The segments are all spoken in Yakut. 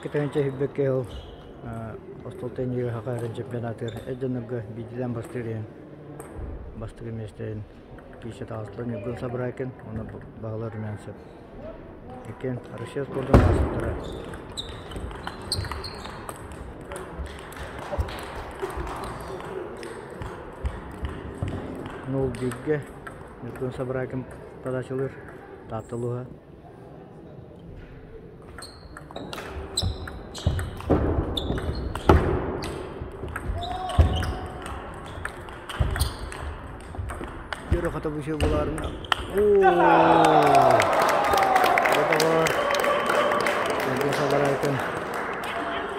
Кытыһынча иһирбэккэ ол остуол тенниһигэр саха эрэн чемпионатыгар эр дьоннорго биирдиилээн бастыыр иһин бастакы миэстэтин киирсэ таҕыстылар Ньургун Сабрайкин уонна Баһылай Румянцев. Иккиэн Россия спордун маастардара. Нол бииргэ Ньургун Сабрайкин подачалыыр Таатта улууһа. Дьөрү хата бу сир булаарына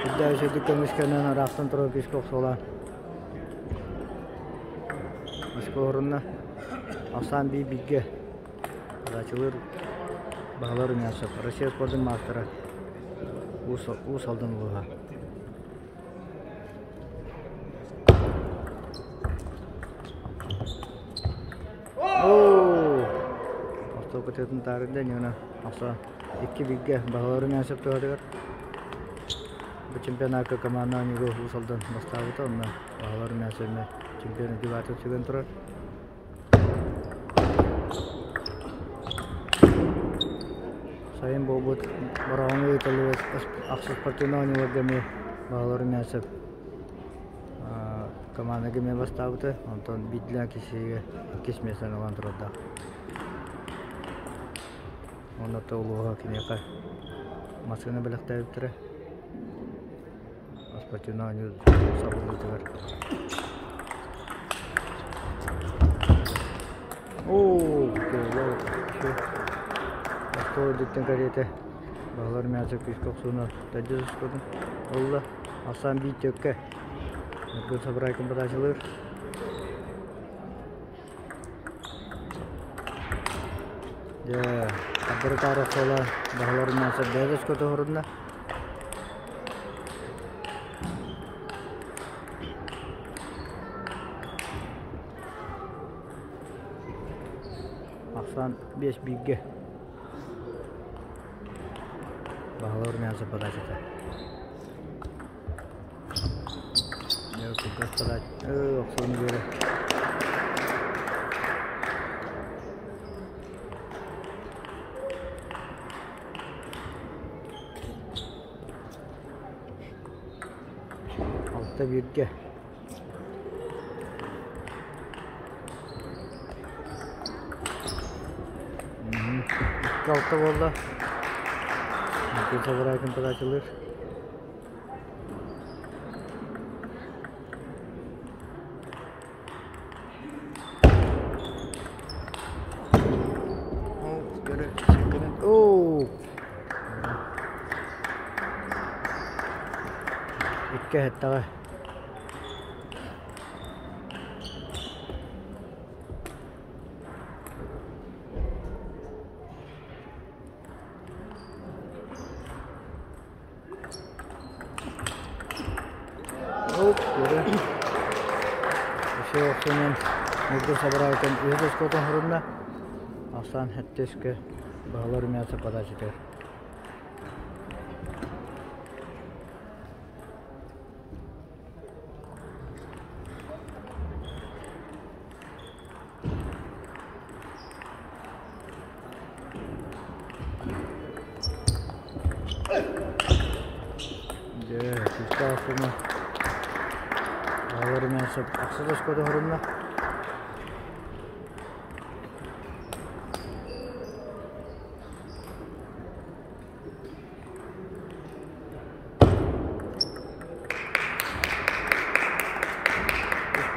Үрдээбит сирдик көмүскэнэн ыраахтан турар күүскэ охсуолаан Москва Ахсаан бии бииргэ Араачылыыр Баһылай Румянцев, Россия спордун маастара, Уус Алдан улууһа. Остуол кытыытын таарыйда Нина Ахса икки бииргэ Баһылай Румянцев туһатыгар. Бу чемпионакка команда оонньууга Уус Алдан бастаабыта, онно Баһылай Румянцев эмиэ чемпион үрдүк аатын сүгэн турар. Сайын буолбут Бороҕоҥҥо ыытыллыбыт ахсыс спортивнай оонньууларга эмиэ Баһылай Румянцев командага эмиэ бастаабыта, онтон биирдиилээн киһигэ иккис миэстэни ылан турардаах. Уонна улууһа киниэхэ массыына бэлэхтээбиттэрэ. Спортивнай оонньуу сабыллыытыгар. Оо, Остуол үрдүттэн кэриэтэ Баһылар Мячев күүскэ охсууну төрдүс ускутун ылла. Ахсаан биир төккө. Ньургун Сабрайкин подачалыыр. Дьэ, хардары-таары охсуола Баһылар Мячев бэйэтэ ускуту уһурунна. Ахсаан биэс бииргэ. Баһылай Румянцев подачата. Кылгас подача. Охсууну биэрэ. Алта бииргэ. Икки алта буолла. Никита подачалыыр. Икки эһэттэҕэ. Охсунан Ньургун Сабараайтан үһүс оскуолатын хоһурунна. Ахсаан сэттискэ Баһылай Румянцев подачатыгар. Дьэ, күүстээх охсууну Баһылай Румянцев ахсыс оскуота оһорунна.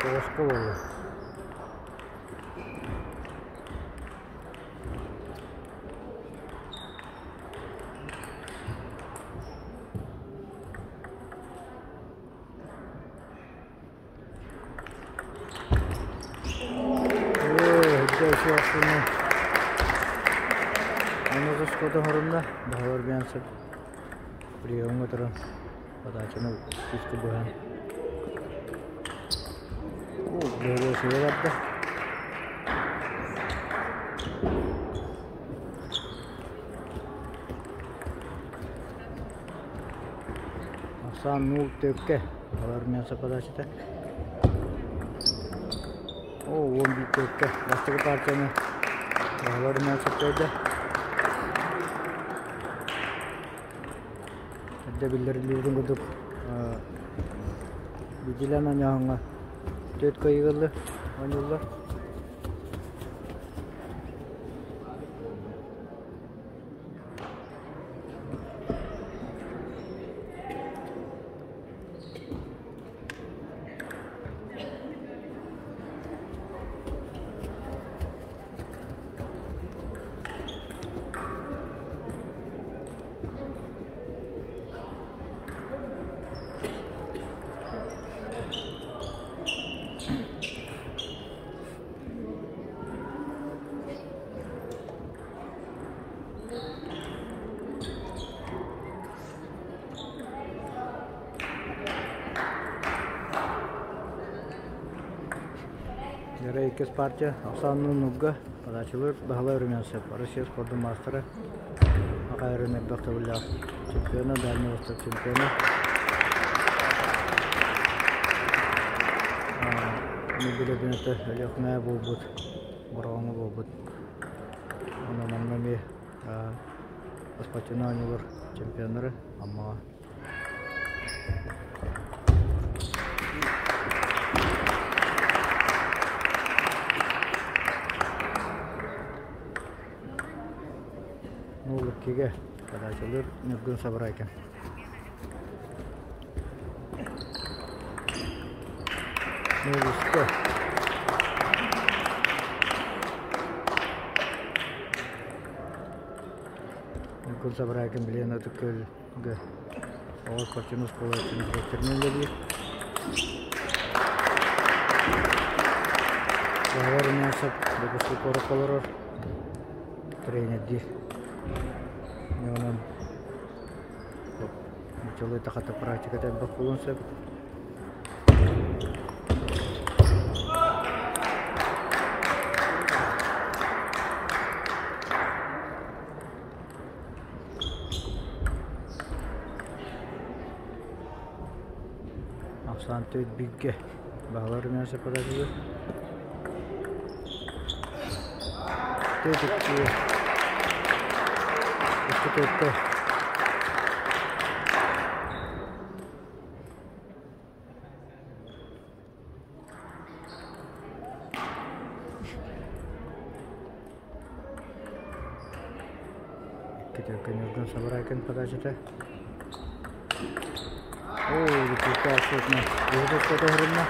Оҕуска буолла. Приемҥа туран подачаны күүскэ быһан Бөһүөлэк барда. Ахсаан нуул түөккэ Баһылай Румянцев подачата. О, 11 түөккэ бастакы партияны Баһылай Румянцев кыайда. Эрдэ биллэриллибитин курдук Видилэн оонньооһуҥҥа түөрт кыайыы ылла оонньууллар. Дьара иккис партия Оксана Нугга подачалыыр Баһылай Румянцев Россия спордун маастара Акайрын элбэх төгүллээх чемпиона, Дальний Восток чемпиона. Билэбинэтэ Өлүөхүмэ буолбут, Бороҕоҥҥо буолбут. Онон манна эмиэ спортивнай оонньуулар чемпионнары Аммаҕа. Ол иккигэ подачалыыр Ньургун Сабарайкин. Ньургуска Ньургун Сабарайкин билигин Ытык Күөлгэ оҕо спортивнай оскуолатын дириэктэринэн үлэлиир. Баһылай Румянцев Дьокуускай куоракка олорор, тренердиир. Онон Нуччалыы тахата практиката элбэх буолуон сөп. Ахсаан төрүт бииргэ баһылар мясо подожди. Төрүт икки. Икки төртө. Икки төркө Ньургун Сабарайкин подачата. Оо, бүтүүтэ абсолютно. Үһүс көтөһөрүннэ.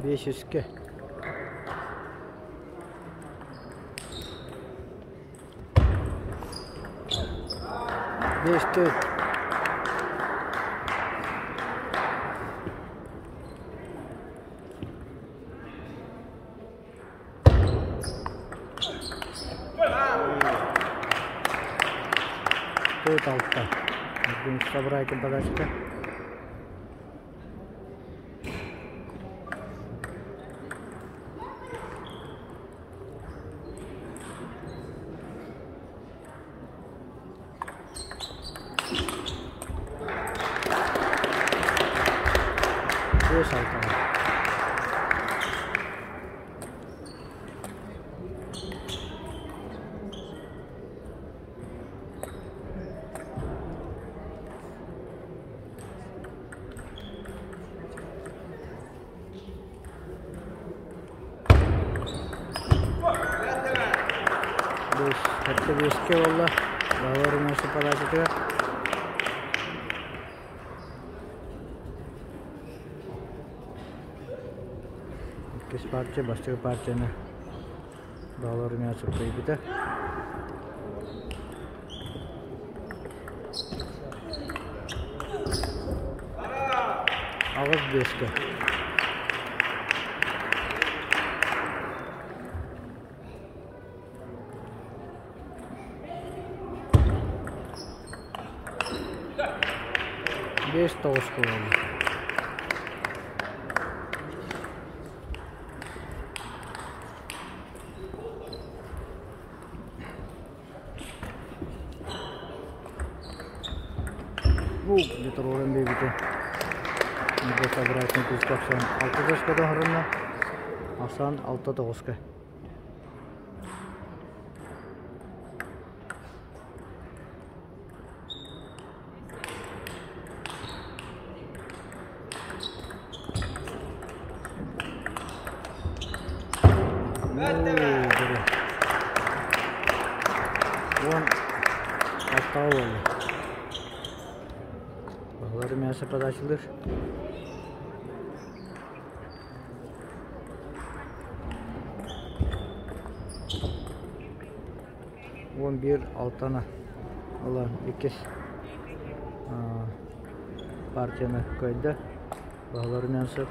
Биэсүскэ Биэс төрт Төрт алта. Бүгүн Сабрайкин подачка. Биэс алта. Сэттэ биэскэ буолла. Баһылар Умасов подачатыгар. Иккис партия, бастакы партияны Баһылар Умасов кыайбыта. 8-5-кэ. 5-9 буолла. Бу туруоран биэрбитэ. Собрательный күүскэ охсон алта тоҕуска оһорунна. Ахсаан алта тоҕуска. Уон алтаҕа буолла. Баһылары мясо подачалыыр. 11 алтаны ылан иккис партияны кыайда. Баһылар Румянцев.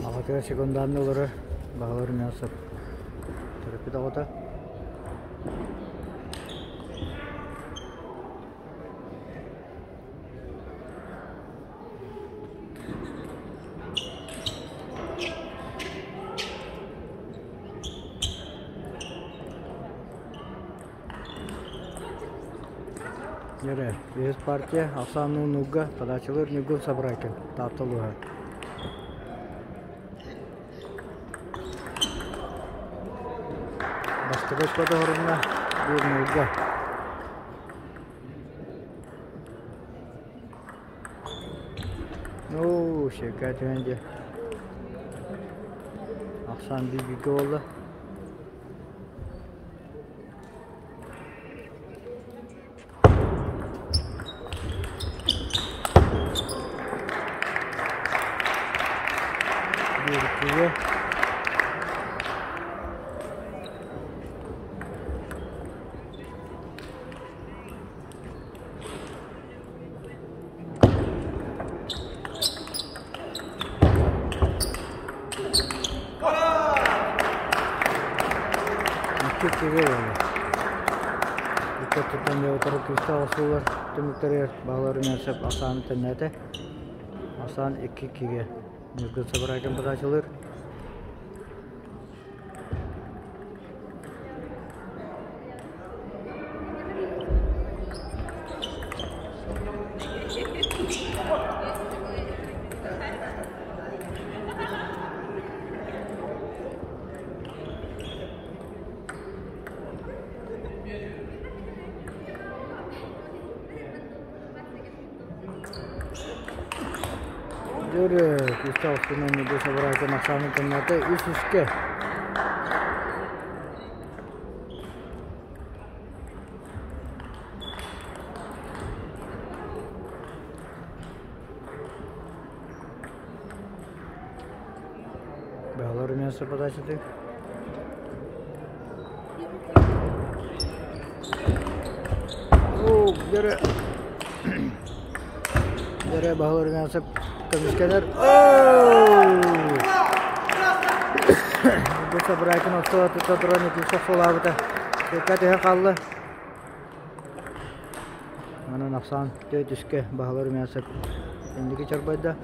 Аҕатыгар секунданна олорор Баһылай Румянцев төрөппүт оҕото. Дьэрэ, үһүс партия Оксана Нуга подачалыыр Ньургун Сабрайкин Таатта улууһа. Бастакы очкота оһорунна биир нуга. Ну, сиргэ түһэн дьэ. Ахсаан биир-бииргэ буолла. Биир-иккигэ. Икки киһи буолла. Икки өттүттэн утары күүстээх охсуулар түмүктэригэр баҕаларынан сөп ахсааны тэннээтэ. Ахсаан икки киһигэ Ньургун Сабарайкин подачалыыр. Дөрө, күүстээх устунан Ньургун Сабарайкин ахсаанын тэннээтэ үс үскэ. Баһылар Румянцев подачаты. Оо, дөрө. Дөрө Баһылар Румянцев көмүскэнэр. Бу Сабрайкин охсуола туран иккис охсуолаабыта. Сыыкка түһэн хаалла. Манан ахсаан төрт үскэ Баһылай Румянцев инники чорбойдо.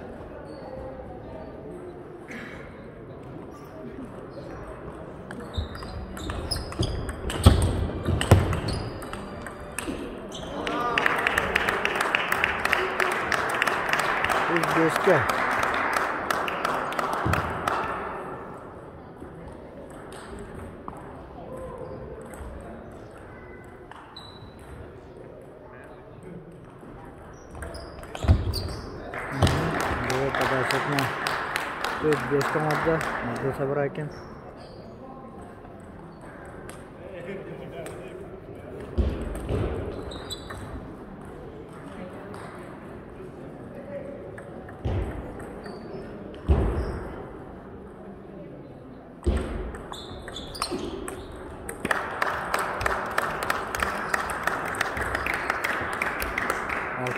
Үс биэскэ. подачатына 4-5 оҥордо Ньургун Сабарайкин.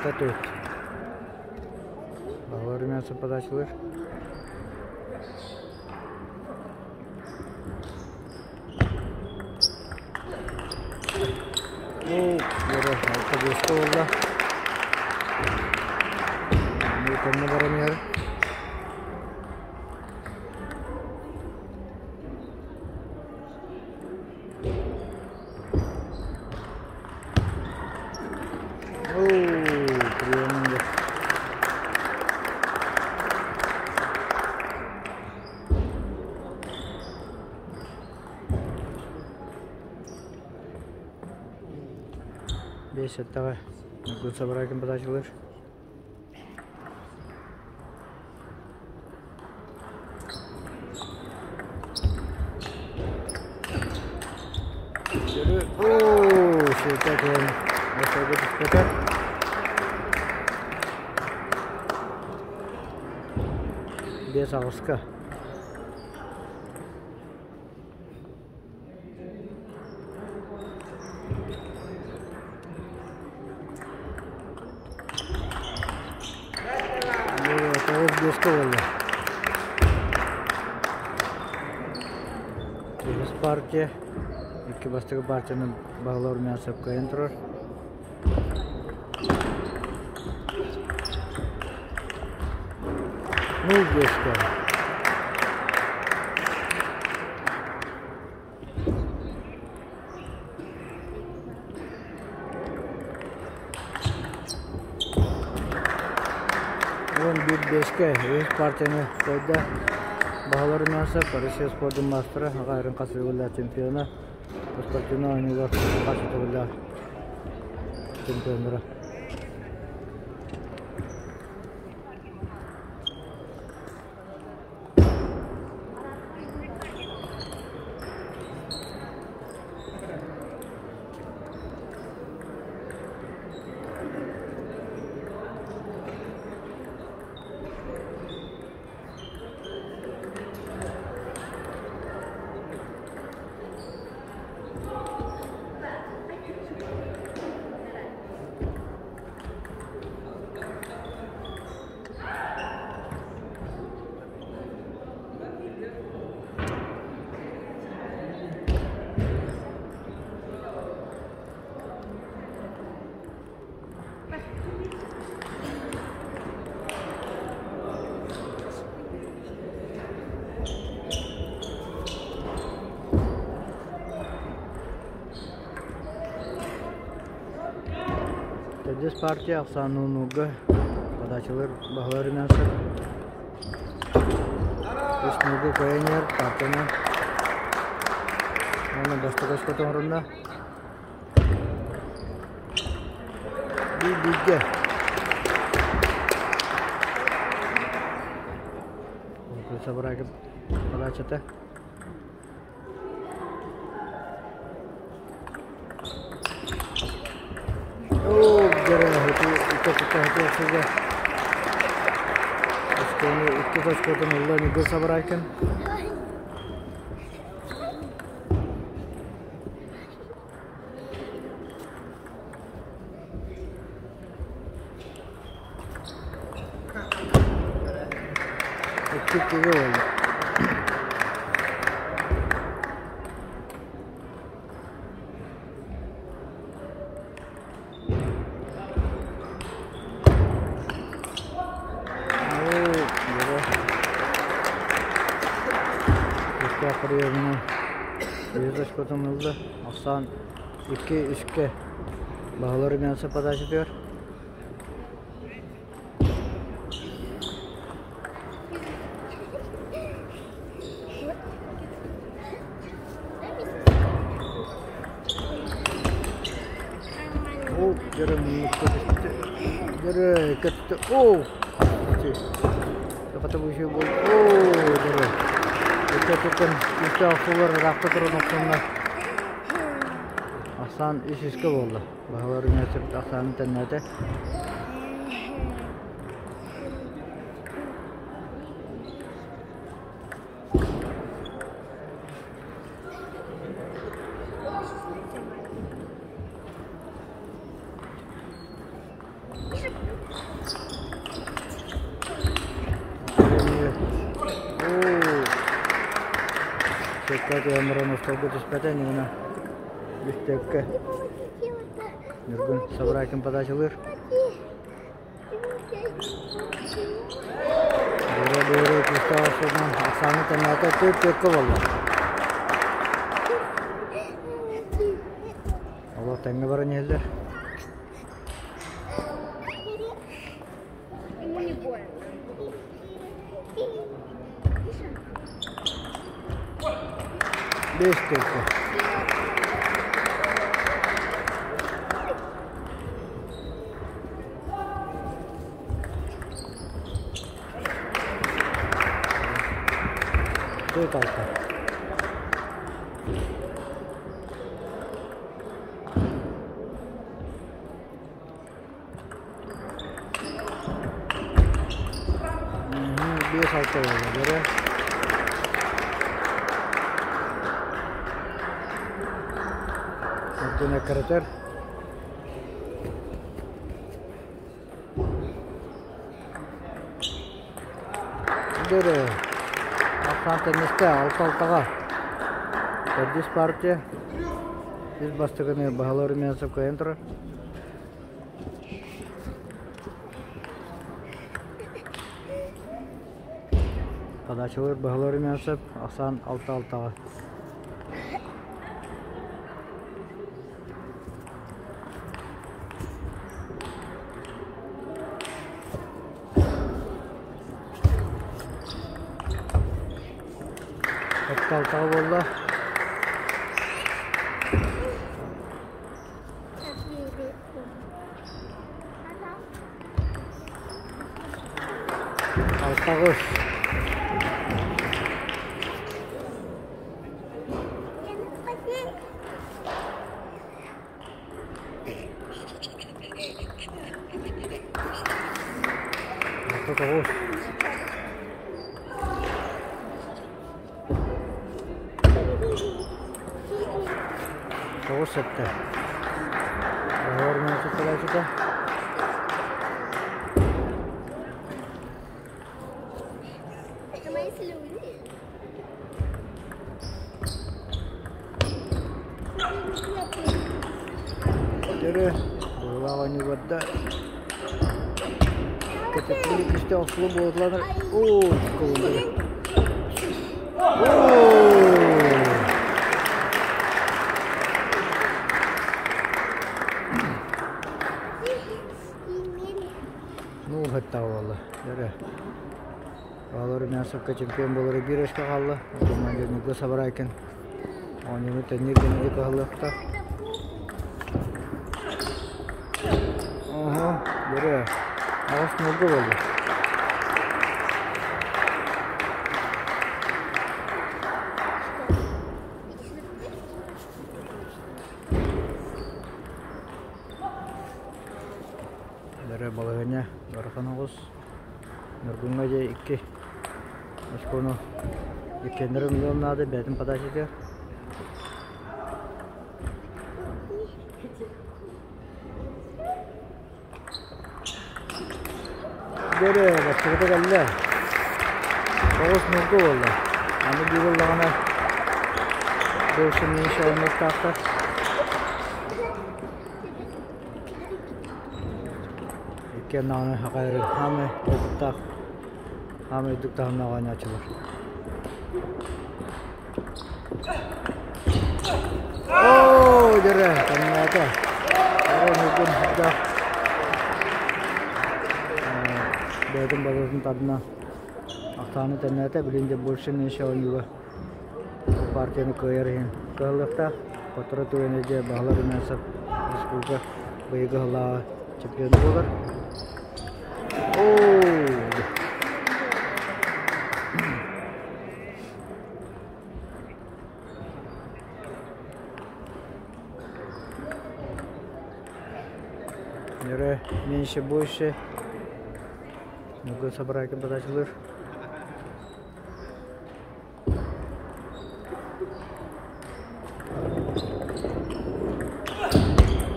6-4. Балар мясо подачалар. Оо, 6-5 буолла. Төннө баран иһэр. Биэс сэттэҕэ Ньургун Сабарайкин подачалыыр. Оо, сыта кэлэн остуолга түспэтэ. 5-8-ка. 9-5-ка буолла. Үһүс партия. Икки бастакы партияны Баһылай Румянцев кыайан турар. 0-5-ка. 11-5-ке үһүс партияны кыайда Баһылай Румянцев, Россия спордун маастара, аҕа хас төгүллээх чемпиона, спортивнай оонньуулар хас төгүллээх чемпионнара. Төрдүс партия ахсааннуунуга подачалар баһыларынан сөп. Үс нугу кыайан иһэр партияны уонна бастакы өскө тоҥорунна. Биир-бииргэ. Сабырайга подачата. Оо, дьэрэ, ити икки охсуга. Очкону икки очкотун ылла Ньургун Сабарайкин. Икки-иккигэ буолла. Ылла. Ахсаан 2-3-кэ Баһылай Румянцев подачатыгар. Оо, дьэрэ муннукка түстэ. Дьэрэ кэттэ. Оо! Хата бу үчүгэй буолла. Оо, дөрө. Икки күүстээх охсуулар ыраахта туран охсунна. Ахсаан үс үскэ буолла. Баһылар университет ахсаанын тэннээтэ. Сөпкө тыамыран остолго түспэтэ иннигинэ бүстэккэ Ньургун Сабарайкин подачалыыр. Бөрө-бөрө күүстээх охсуутунан ахсааны тэҥнээтэ түөрт-түөркэ буолла. Олох тэҥҥэ баран иһэллэр. Ему не больно. Бэс түөркэ. Түөрт алта. 5-6 буолла бөрө. Ордун эккирэтэр. Бөрө. Ахсаан тенниске 6-6-ға. Төрдүс партия. Үс бастакыны Баһылай Румянцев кыайан турар. Подачалыыр Баһылай Румянцев ахсаан 6-6-ға. Алтаҕа буолла. Алтаҕыс. 9. 9 7. Оһуор сыталаачыта. Это мои слюни. Дөрө, быһылаах оонньуу барда. Кэтэппили күүстээх охсулуу буоллар, оо, кылыннары. Ну, хатта буолла. Дөрө. Баалар Румянцевка чемпион буолары биир өскө хаалла. Отуман Ньургу Сабарайкин оонньууну тэнниир гына кыһаллыахтаах. Оһо, бөрө. Аҕыс ньургу буолла. Бөрө балаһыанньа ыарахан оҕус. Ньургуҥҥа дьэ икки очкону иккиэннэрин ылыан наада бэйэтин подачатыгар. Дөрө бастакыта кэллэ. 9 ньургу буолла. Аны биир ыллаҕына больше меньше оонньуохтаахтар. Иккиэн даҕаны хахайрын хаамай опыттаах хаамай үрдүк таһымнаах оонньооччулар. Оо, дьэрэ, таҥнаата. Ара ньургун үрдээх бэйэтин базатын тардына ахсааны тэннээтэ. Билин дьэ больше меньше оонньууга партияны кыайар иһин кыһаллыахтаах. Хотторо түгэнэ дьэ Баһылай Румянцев республика быйылгы сыллааҕы чемпиона буолар. Нөрө меньше больше. Ньургун Сабарайкин подачалыыр.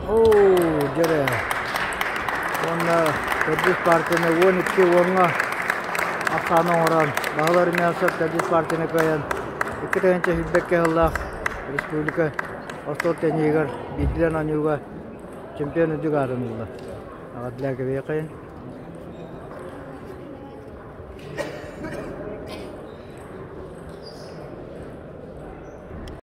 Оо, дьэрэ. Уонна төрдүс партияны 12 уоҥҥа ахсааны оҥорон, Баһылай Румянцев төрдүс партияны кыайан, 2021 сыллаах республика остуол тенниһигэр биирдиилээн оонньууга чемпион үрдүк аатын ылла. Аҕа для кэбиэхэйин.